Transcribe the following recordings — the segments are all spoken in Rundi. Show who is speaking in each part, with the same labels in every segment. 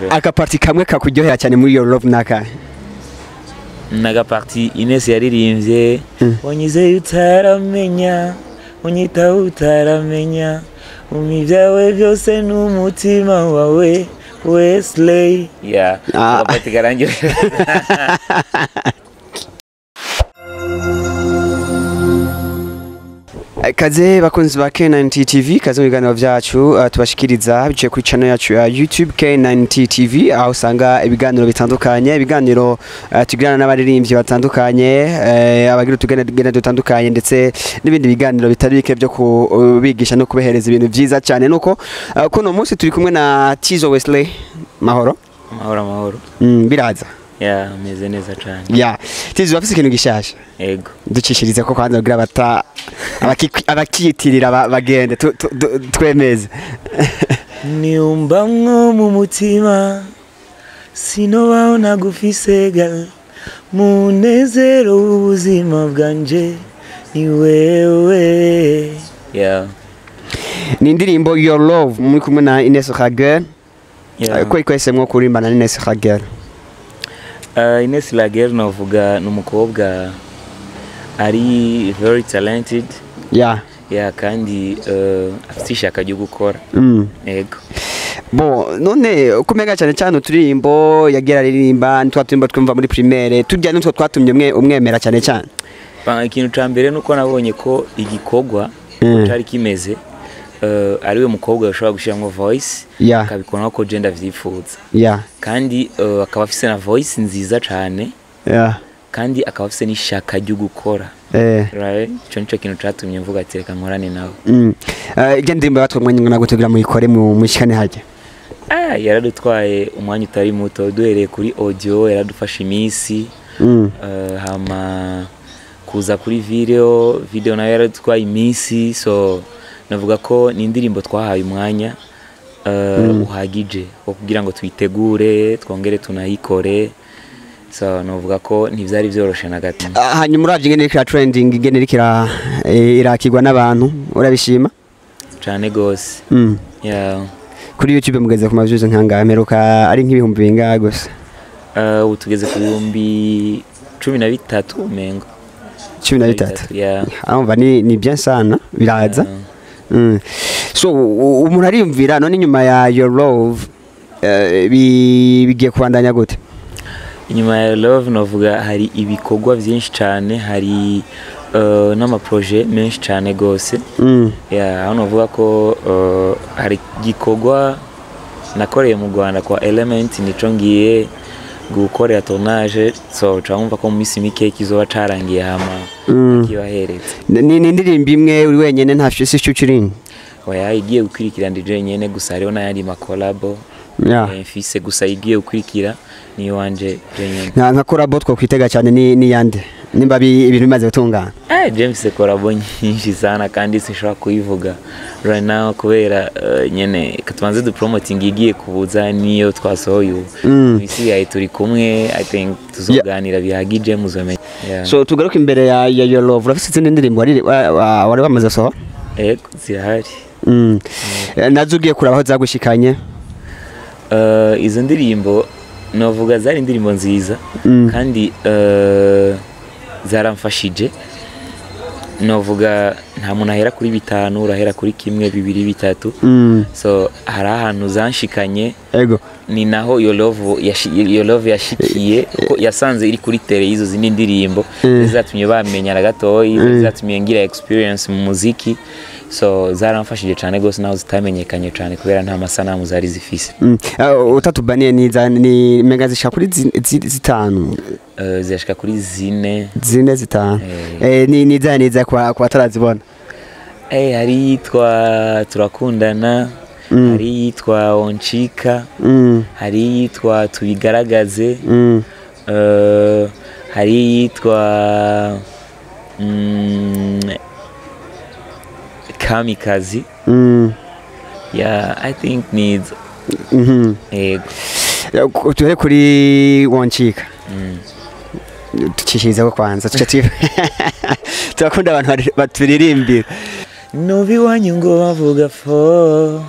Speaker 1: Aka partie kamwe kakuryohera cyane muri Your Love naka?
Speaker 2: Naga partie Ines yaririmbye: "Wanyizeye utaramenya, unyitaho utaramenya, umpa ibyawe byose n'umutima wawe, Wesley." Yeah.
Speaker 1: Ah.
Speaker 2: Aka partie karangira.
Speaker 1: Kaze bakunzi ba K90 TV, kaze mu biganiro vyacu tubashikiriza biciye kuri channel yacu ya YouTube K90 TV, aho usanga ibiganiro bitandukanye, ibiganiro tugirana n'abaririmbyi batandukanye, abagira utugenegene dutandukanye, ndetse n'ibindi biganiro bitari bike byo kubigisha no kubehereza ibintu vyiza cyane. Nuko kuno munsi turi kumwe na Tizzo Wesley. Mahoro?
Speaker 2: Amahoro, amahoro.
Speaker 1: Biraza?
Speaker 2: Yeah, meze neza cyane.
Speaker 1: Yeah, Tizzo, bafise ikintu gishasha?
Speaker 2: Ego.
Speaker 1: Ducishirize ko kwanza kugira bata abakiyitirira bagende twemeze.
Speaker 2: Niumbamwo mu mutima, sinobaho nagufise gal, munezero w'ubuzima bwanje ni wewe. Yeah.
Speaker 1: Ni indirimbo Your Love muri kumwe na Ines Raguel.
Speaker 2: Yeah.
Speaker 1: Ko ikwesemwo kurimbana na Ines Raguel?
Speaker 2: Ines Laguerre novuga ni umukobwa ari very talented. Yeah, kandi afite ishaka ryo gukora. Ego.
Speaker 1: Bon, none uko umenga cyane cyane uturirimbo yagira aririmba nitwa turimbo twumva muri primaire turya, nitwo twatumye umwe umwemera cyane cyane?
Speaker 2: Ikintu ca mbere nuko nabonye ko igikorwa cari kimeze, ariwe mukobwa ushobora gushiramwo voice akabikora nkuko je ndavyifuza. Kandi akaba afise na voice nziza cane. Kandi akaba afise n'ishaka ryo gukora. Right? Ico nico kintu catumye mvuga ati reka nkorane nawe.
Speaker 1: Irya ndirimbo batwa mwanya ungana gute kugira muyikore mu mushikane harya?
Speaker 2: Ah, yaradutwaye umwanya utari muto. Duhereye kuri audio yaradufashe iminsi. Hama kuza kuri video, video nayo yaradutwaye iminsi. So navuga ko ni indirimbo twahaye umwanya uhagije wo kugira ngo tuyitegure, twongere tunayikore. So navuga ko ntivyari vyoroshe na gato.
Speaker 1: Ah, hanyuma uravye ingene iriko ira trending, ingene iriko irakirwa n'abantu, urabishima?
Speaker 2: Cane gose. Yeah.
Speaker 1: Kuri YouTube mugeze ku ma views nkangahe? Mperuka ari nk'ibihumbi bingahe gusa?
Speaker 2: Ubu tugeze ku 13,000 umengo.
Speaker 1: 13?
Speaker 2: Yeah.
Speaker 1: Urumva ni bien sana, biraza. So umuntu ariyumvira none inyuma ya Your Love bigiye kubandanya gute?
Speaker 2: Inyuma ya Love novuga hari ibikorwa vyinshi cane, hari n'ama projets menshi cane gose. Yeah, aho novuga ko hari igikorwa nakoreye mu Rwanda kwa Element, nico ngiye gukorera tournage. So ca wumva ko mu minsi mike kizoba carangiye, hama kibahereza.
Speaker 1: Ni indirimbo imwe uri wenyene, nta si featuring?
Speaker 2: Oya, igiye gukurikira ndi jenyene gusa, hariho n'ayandi ma collabo mfise, gusa igiye gukurikira ni wanje jenyene.
Speaker 1: Nka collabo twokwitega cyane ni yande nimba ibintu bimaze gutungana?
Speaker 2: Eh, James, collabo nyinshi sana, kandi sinshobora kuyivuga right now kubera nyene katubanze du promoting igiye kubuza niyo twasohoye ubu. Isigaye turi kumwe, I think tuzoganira bihagije, muzomenya. Yeah.
Speaker 1: So tugaruke imbere ya Your Love, urafise izindi ndirimbo wari wamaze gusohora?
Speaker 2: Ego, zirahari.
Speaker 1: Nazo ugiye kuraba aho zagushikanye?
Speaker 2: Izo ndirimbo novuga zari indirimbo nziza kandi zaramfashije. Novuga nta muntu ahera kuri bitanu, urahera kuri kimwe, bibiri, bitatu. So hari ahantu zanshikanye. Ni naho Your Love yashikiye, kuko yasanze iri kuri tele y'izo zindi ndirimbo zatumye bamenya na gatoyi, zatumye ngira experience mu muziki. So zaramfashije cyane gose, naho zitamenyekanye cyane kubera nta masanamu zari zifise.
Speaker 1: Utatubaniye ni mega zishika kuri zitanu?
Speaker 2: Zirashika kuri zine.
Speaker 1: Zine, zitanu. Ni za kwa batarazibona.
Speaker 2: Hari iyitwa Turakundana, hari iyitwa Onchika, hari iyitwa Tubigaragaze, hari iyitwa Kamikazi. Yeah, I think needs. Yego.
Speaker 1: Tuhere kuri Wanchika. Tucishirizeho kwanza tuce turakunda abantu baturirimbira.
Speaker 2: Numva iwanyu ngo bavuga fo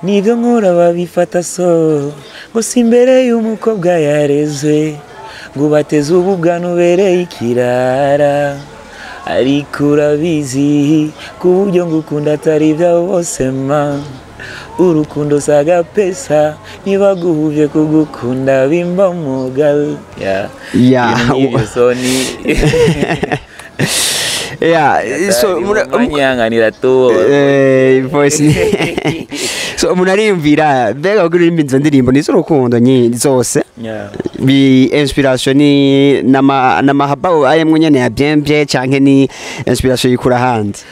Speaker 2: Nibyo nkora babifata so, ngo si imbere y'umukobwa yarezwe, ngo bateze ububwana ubereye ikirara. Ariko urabizi ku buryo ngukunda atari ibya bose ma. Urukundo saga pesa, nibaguhuvye kugukunda bimba mugal. Yeah.
Speaker 1: Yeah.
Speaker 2: So ni
Speaker 1: Yeah, so
Speaker 2: munyanganira tu.
Speaker 1: Voice. So umuntu ariyumvira mbega kugira uririmba izo ndirimbo ni z'urukundo zose.
Speaker 2: Yeah.
Speaker 1: Bi inspiration ni namahaba ayemwe nyene ya bien bien canke ni inspiration yikura hanze.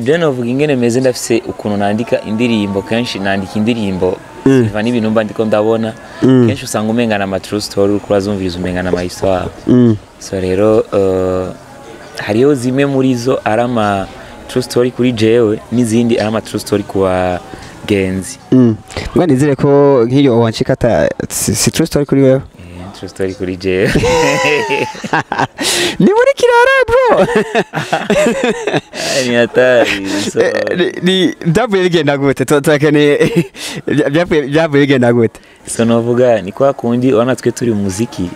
Speaker 2: Je novuga ingene meze, ndafise ukuntu nandika indirimbo. Kenshi nandika indirimbo biva n'ibintu mba ndiko ndabona. Kenshi usanga umenga na true story, uriko urazumviriza umenga na histoire. So rero hariho zimwe muri zo ari ama true story kuri jewe, n'izindi ari ama true story ku bagenzi.
Speaker 1: Mbwa nizere ko nk'iyo wanshikata si true story kuri wewe.
Speaker 2: True story kuri jewe.
Speaker 1: Ni muri kirara bro.
Speaker 2: Ni hatari. So
Speaker 1: Ni byavuye bigenda gute? Turakeneye byavuye bigenda gute?
Speaker 2: So novuga ni kwa kundi urabona twe turi mu muziki,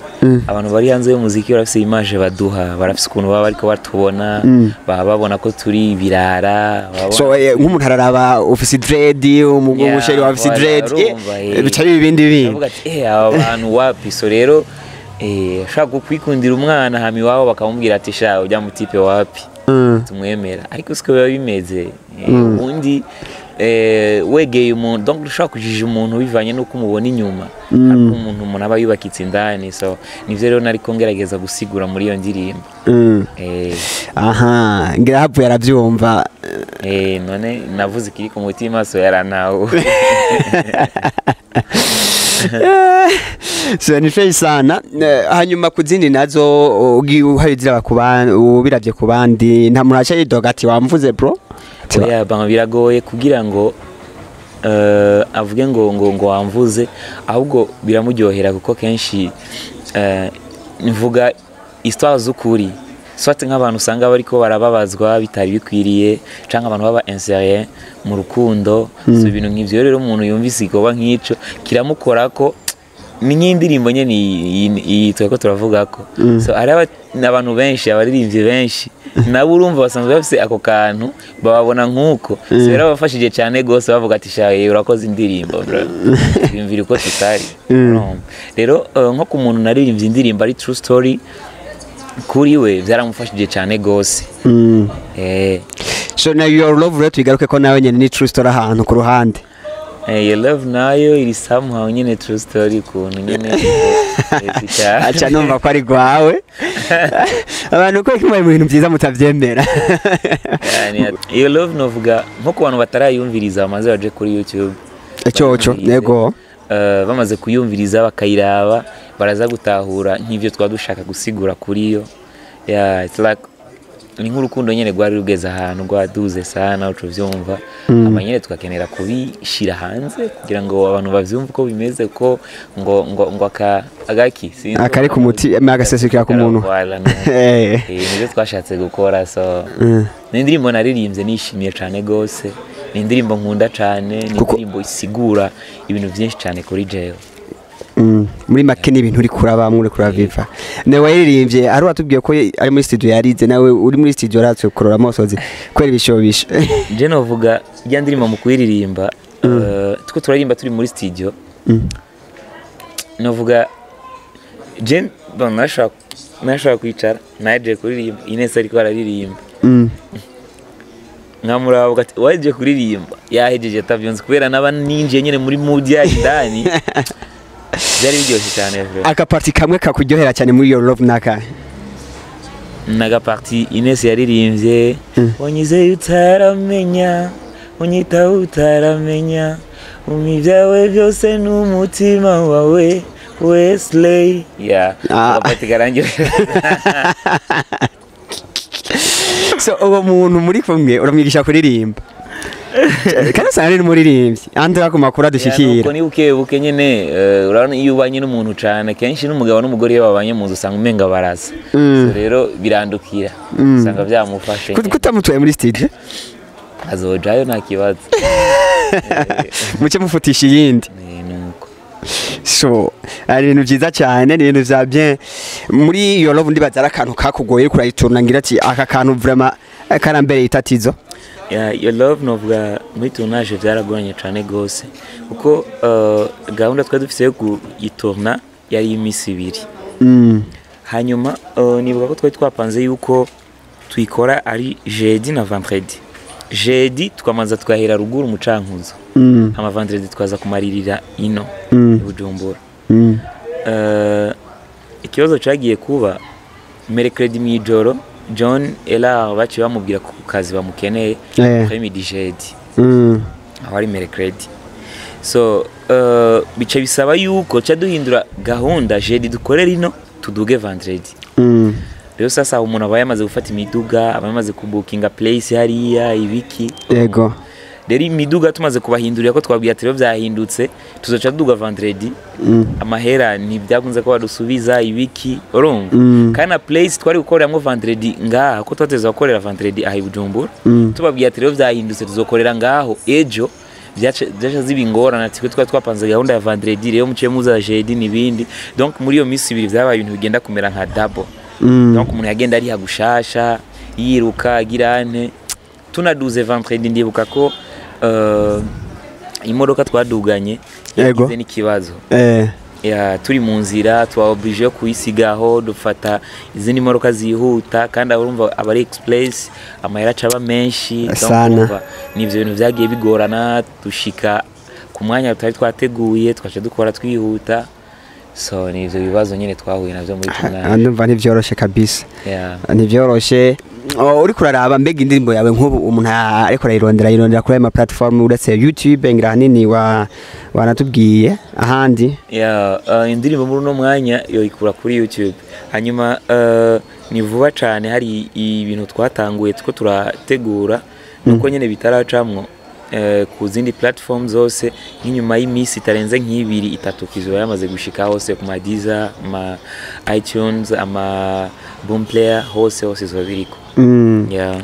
Speaker 2: abantu bari hanze y'umuziki barafise image baduha, barafise ukuntu baba bariko batubona, baba babona ko turi ibirara, baba
Speaker 1: So nk'umuntu araraba ufise dread, umusheri wa ufise
Speaker 2: voilà,
Speaker 1: dread,
Speaker 2: urumva,
Speaker 1: bica biba ibindi bindi.
Speaker 2: Baravuga ati aba bantu wapi. So rero ashaka kwikundira umwana hama iwabo bakamubwira ati sha ujya mu type wapi, tumwemera. Ariko siko biba bimeze. Ubundi wegeye umuntu, donc ushobora kujija umuntu bivanye n'uko umubona inyuma, ariko umuntu aba yubakitse indani. So nivyo rero nariko ngerageza gusigura muri iyo ndirimbo.
Speaker 1: Aha, ngira havuye aravyumva.
Speaker 2: None navuze ikiri ku mutima, so yaranawe.
Speaker 1: So ni fresh sana. Hanyuma ku zindi nazo ugiye uhaye ziraba ku bandi, ubiravye ku bandi nta muntu aca yidoga ati wamvuze bro?
Speaker 2: Oya, bang, biragoye kugira ngo avuge ngo wamvuze, ahubwo biramuryohera kuko kenshi mvuga histoire z'ukuri. Soit nk'abantu usanga bariko barababazwa bitari bikwiriye, canke abantu baba insérieux mu rukundo. So ibintu nk'ivyo rero umuntu yumvise igikorwa nk'ico kiramukorako. Ni nk'indirimbo nyene iyi tweko turavuga ko. So hari abantu benshi, abaririmbyi benshi nabo urumva basanzwe bafise ako kantu, bababona nk'uko. So rero bafashije cyane gose, bavuga ati sha urakoze indirimbo bro, bimvira uko tutari. Urumva? Rero nko ku muntu naririmbye indirimbo ari true story kuri we, byaramufashije cyane gose.
Speaker 1: So na Your Love rero tuyigaruke ko nawe nyene ni true story ahantu ku ruhande.
Speaker 2: Your Love nayo iri somehow nyene true story ukuntu nyene
Speaker 1: Aca numva ko ari gwawe. Abantu ko kimwe mu bintu byiza mutavyemera.
Speaker 2: Yani, Your Love novuga nko ku bantu batarayumviriza bamaze baje kuri YouTube.
Speaker 1: Ecoco.
Speaker 2: Bayumvirize.
Speaker 1: Yego.
Speaker 2: Bamaze kuyumviriza bakayiraba, baraza gutahura nk'ivyo twaba dushaka gusigura kuri yo. Yeah, it's like ni nk'urukundo nyene rwari rugeze ahantu rwaduze sana, uco vyumva, hama nyene tugakenera kubishira hanze kugira ngo abantu bavyumve uko bimeze, ko ngo aka agaki sinzi.
Speaker 1: Akari ku muti agasesekera ku muntu.
Speaker 2: Voilà, no. Nivyo twashatse gukora. So ni indirimbo naririmbye nishimiye cane gose, ni indirimbo nkunda cane, ni indirimbo isigura ibintu vyinshi cane kuri jewe.
Speaker 1: Muri make ni ibintu uri kurabamwe, uri kuraviva. Nawe wayiririmbye ari watubwiye ko ari muri studio yarize, nawe uri muri studio uratse kurora amosozi kubera ibishobisho.
Speaker 2: Je novuga irya ndirimbo mu kuyiririmba, tuko turaririmba turi muri studio, novuga je bon nashaka kwicara naje kuririmba, Ines ariko araririmba, nkamuraba ati waje kuririmba, yahejeje atavyonze kubera naba ninjiye nyene muri mood ya indani. Byari biryoshye cyane bro.
Speaker 1: Akaparti kamwe kakuryohera cyane muri Your Love naka?
Speaker 2: N'agaparti Ines yaririmbye: wanyizeye utaramenya, unyitaho utaramenya, umpa ibyawe byose n'umutima wawe Wesley. Yeah. Agaparti karangiye.
Speaker 1: So uwo muntu muri kumwe uramwigisha kuririmba kandi usanga ari n'umuririmbyi andi ku makuru adushikira.
Speaker 2: Nuko ni buke buke nyene, urabona iyo ubanye n'umuntu cane, kenshi n'umugabo n'umugore iyo babanye mu nzu usanga umenga barasa. So rero birandukira, usanga byamufashe.
Speaker 1: Kutamutwaye muri studio?
Speaker 2: Azojayo nta kibazo.
Speaker 1: Muce mufutisha iyindi.
Speaker 2: Nuko.
Speaker 1: So ari ibintu byiza cyane, ni ibintu vya bien. Muri iyo Love ndibaza ari akantu kakugoye uriko urayiturna, ngira ati aka kantu vraiment karambereye itatizo.
Speaker 2: Yeah, Your Love novuga muri tournage byaragoranye cyane gose, kuko gahunda twari dufise yo kuyiturna yari iminsi 2. Hanyuma nibuka ko twari twapanze yuko tuyikora ari jeudi na vendredi. Jeudi tukamanza tukahera ruguru mu Cankuzo, hama vendredi twaza kumaririra ino i Bujumbura. Ikibazo cagiye kuba mercredi mw'ijoro, John Elar baciye bamubwira ko ku kazi bamukeneye après-midi jeudi, aho ari mercredi. So bica bisaba yuko ca duhindura gahunda, jeudi dukorera ino, tuduge vendredi. Rero sasa umuntu aba yamaze gufata imiduga, aba yamaze kubukinga place hariya, ibiki. Rero imiduga tumaze kubahindurira, ko twabwiye ati rero byahindutse, tuzoca duduga vendredi, amahera ntibyakunze ko badusubiza, ibiki, urumva. Kandi na place twari gukoreramwo vendredi ngaha, ko twateza gukorera vendredi aha i Bujumbura, tubabwiye ati rero byahindutse, tuzokorera ngaho ejo, byaca ziba ingorane, ati twe twari twapanze gahunda ya vendredi, rero muciye muza jeudi n'ibindi. Donc muri iyo minsi 2 byabaye ibintu bigenda kumera nka double. Donc umuntu yagenda ariha gushasha, yiruka, agira ane. Tunaduze vendredi, ndibuka ko imodoka twaduganye yagize n'ikibazo. Ya, turi mu nzira tuba obligé yo kuyisigaho, dufata izindi modoka zihuta, kandi aho urumva aba ari express, amahera aca aba menshi. Donc
Speaker 1: Sana.
Speaker 2: urumva, ni ivyo bintu vyagiye bigorana, dushika ku mwanya tutari twateguye, twaca dukora twihuta. So ni ivyo bibazo nyene twahuye navyo muri tournage.
Speaker 1: Ndumva ntivyoroshe kabisa.
Speaker 2: Yeah.
Speaker 1: Ntivyoroshe. Oh, uriko uraraba mbega indirimbo yawe nk'ubu umuntu ariko arayirondera, ayirondera kuri ayo ma platform uretse YouTube? Ngira ahanini wa wanatubwiye ahandi.
Speaker 2: Yeah, indirimbo muri uno mwanya yoyikura kuri YouTube. Hanyuma ni vuba cane hari ibintu twatanguye tuko turategura, nuko nyene bitaracamwo ku zindi platform zose. Nk'inyuma y'iminsi itarenze nk'ibiri itatu kizoba yamaze gushika hose, ku ma Deezer, ama iTunes, ama Boomplay, hose hose izoba biriko. Yeah.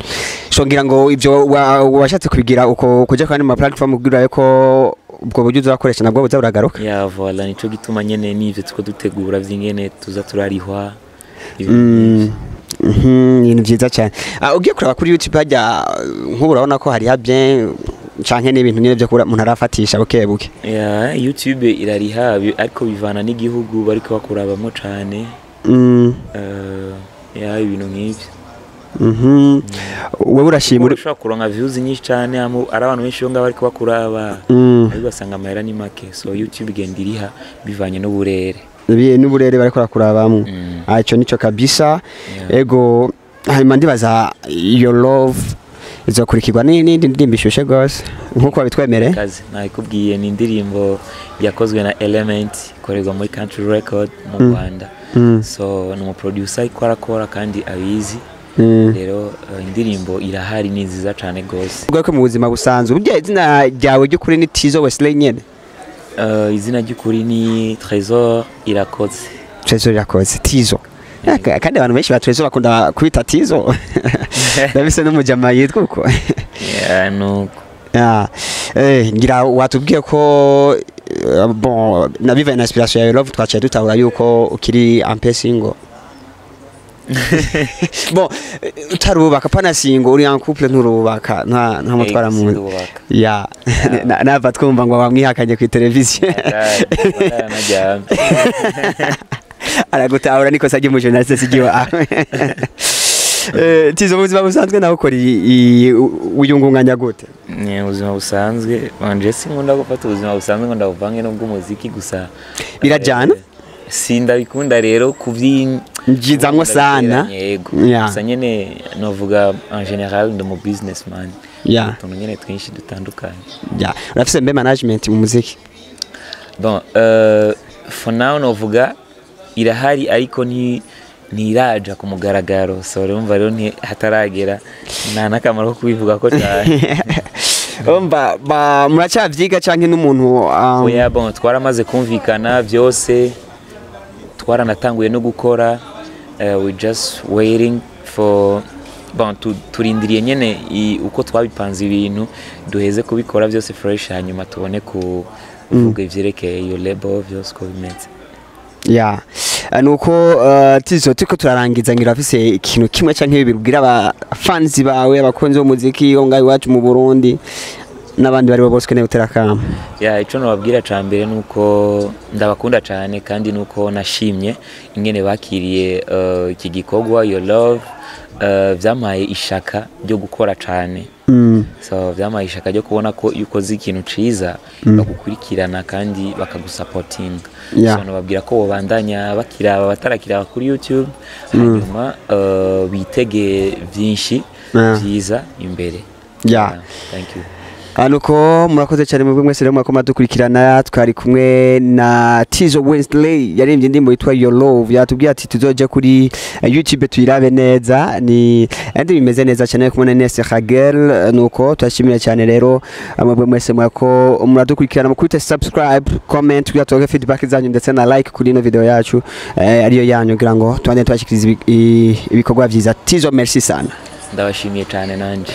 Speaker 1: So ngira ngo ivyo washatse kubigira uko kuja kandi ma platform kugira yuko ubwo buryo uzakoresha nabwo buza buragaruka.
Speaker 2: Yeah, voilà, nico gituma nyene n'ivyo tuko dutegura vy'ingene tuza turarihwa, ibintu nk'ivyo.
Speaker 1: Ibintu vyiza cyane. Ugiye kuraba kuri YouTube hajya nk'ubu urabona ko hari ha bien, canke n'ibintu nyene vyo kubura umuntu arafatisha buke buke?
Speaker 2: Yeah, YouTube irariha, ariko bivana n'igihugu bariko bakurabamo cane. Yeah, ibintu nk'ivyo.
Speaker 1: Wewe urashima
Speaker 2: Urashobora kuronka views nyinshi cane, ari abantu benshi bo ngaho bariko bakuraba, ariko ugasanga amahera ni make. So YouTube igenda iriha bivanye n'uburere.
Speaker 1: N'uburere bariko barakurabamwo. Ico nico kabisa. Ego, hanyuma ndibaza Your Love izokurikirwa n'indi ndirimbo ishushe gose nkuko babitwemereye.
Speaker 2: Kazi nabikubwiye, ni indirimbo yakozwe na Element, ikorerwa muri Country Record mu Rwanda. So ni umuproducer ariko arakora kandi abizi. Rero indirimbo irahari, ni nziza cane gose.
Speaker 1: Ubwo ko mu buzima busanzwe burya izina ryawe ry'ukuri ni Tizo Wesley nyene?
Speaker 2: Izina ry'ukuri ni Trésor Irakoze.
Speaker 1: Trésor Irakoze, Tizo. Kandi abantu benshi ba Trésor bakunda kwita Tizo, ndabise n'umujama yitwa uko.
Speaker 2: Yeah, nuko.
Speaker 1: Ah, ngira watubwiye ko bon, nabivaye na inspiration ya Love, twaciye dutahura yuko ukiri un peu single. Bon, utarubaka, pana single, uri en couple, nturubaka, nta mutwara mu
Speaker 2: Sindubaka.
Speaker 1: Ya, nava twumva ngo bamwihakanye ku televiziyo.
Speaker 2: Najyamye.
Speaker 1: Aragutahura nikosa ry'umujournaliste sigiwe. Tizo, mu buzima busanzwe nawe ukora wiyungunganya gute?
Speaker 2: Ni ubuzima busanzwe wanje, sinkunda gufata ubuzima busanzwe ngo ndabuvange n'ubw'umuziki gusa.
Speaker 1: Birajyana?
Speaker 2: Sindabikunda rero kubyi
Speaker 1: Njizamwo sana.
Speaker 2: Yego. Gusa nyene novuga en général ndi mu businessman, utuntu nyene twinshi dutandukanye.
Speaker 1: Ya, urafise mbe management mu muziki?
Speaker 2: Bon, for now novuga irahari, ariko ntiraja ku mugaragaro. So urumva rero hataragera nta n'akamaro ko kubivuga ko cyane.
Speaker 1: Umva ba muracyavyiga canke n'umuntu
Speaker 2: Oya, bon, twaramaze kumvikana byose, twaranatanguye no gukora, we just waiting for Bon, turindiriye nyene uko twabipanze ibintu, duheze kubikora byose fresh, hanyuma tubone kuvuga ivyerekeye iyo label vyose uko bimeze.
Speaker 1: Ya. Nuko Tizzo, turiko turarangiza, ngira afise ikintu kimwe canke bibiri ubwira aba fans bawe, abakunzi b'umuziki wo ngaho iwacu mu Burundi n'abandi bari bo bose ukeneye gutera akamo.
Speaker 2: Ya, ico nobabwira ca mbere nuko ndabakunda cane, kandi nuko nashimye ingene bakiriye iki gikorwa Your Love. Vyampaye ishaka ryo gukora cane. So vyampaye ishaka ryo kubona ko iyo ukoze ikintu ciza bagukurikirana kandi bakagusapotinga. So nobabwira ko bobandanya bakiraba, batarakiraba kuri YouTube, hanyuma bitege vyinshi vyiza imbere. Thank you.
Speaker 1: Nuko murakoze cyane mwebwe mwese rero mwakoma dukurikirana. Twari kumwe na Tizzo Wesley, yaririmbye indirimbo yitwa Your Love. Yatubwiye ati tuzoje kuri YouTube tuyirabe neza, ni indi bimeze neza cyane, kumwe na Ines Hagel. Nuko turashimira cyane rero mwebwe mwese mwako muradukurikirana, mukubite subscribe, comment kugira turonke feedback zanyu, ndetse na like kuri ino video yacu ariyo yanyu, kugira ngo tubandanye tubashikiriza ibikorwa vyiza. Tizzo, merci sana.
Speaker 2: Ndabashimiye cyane nanje.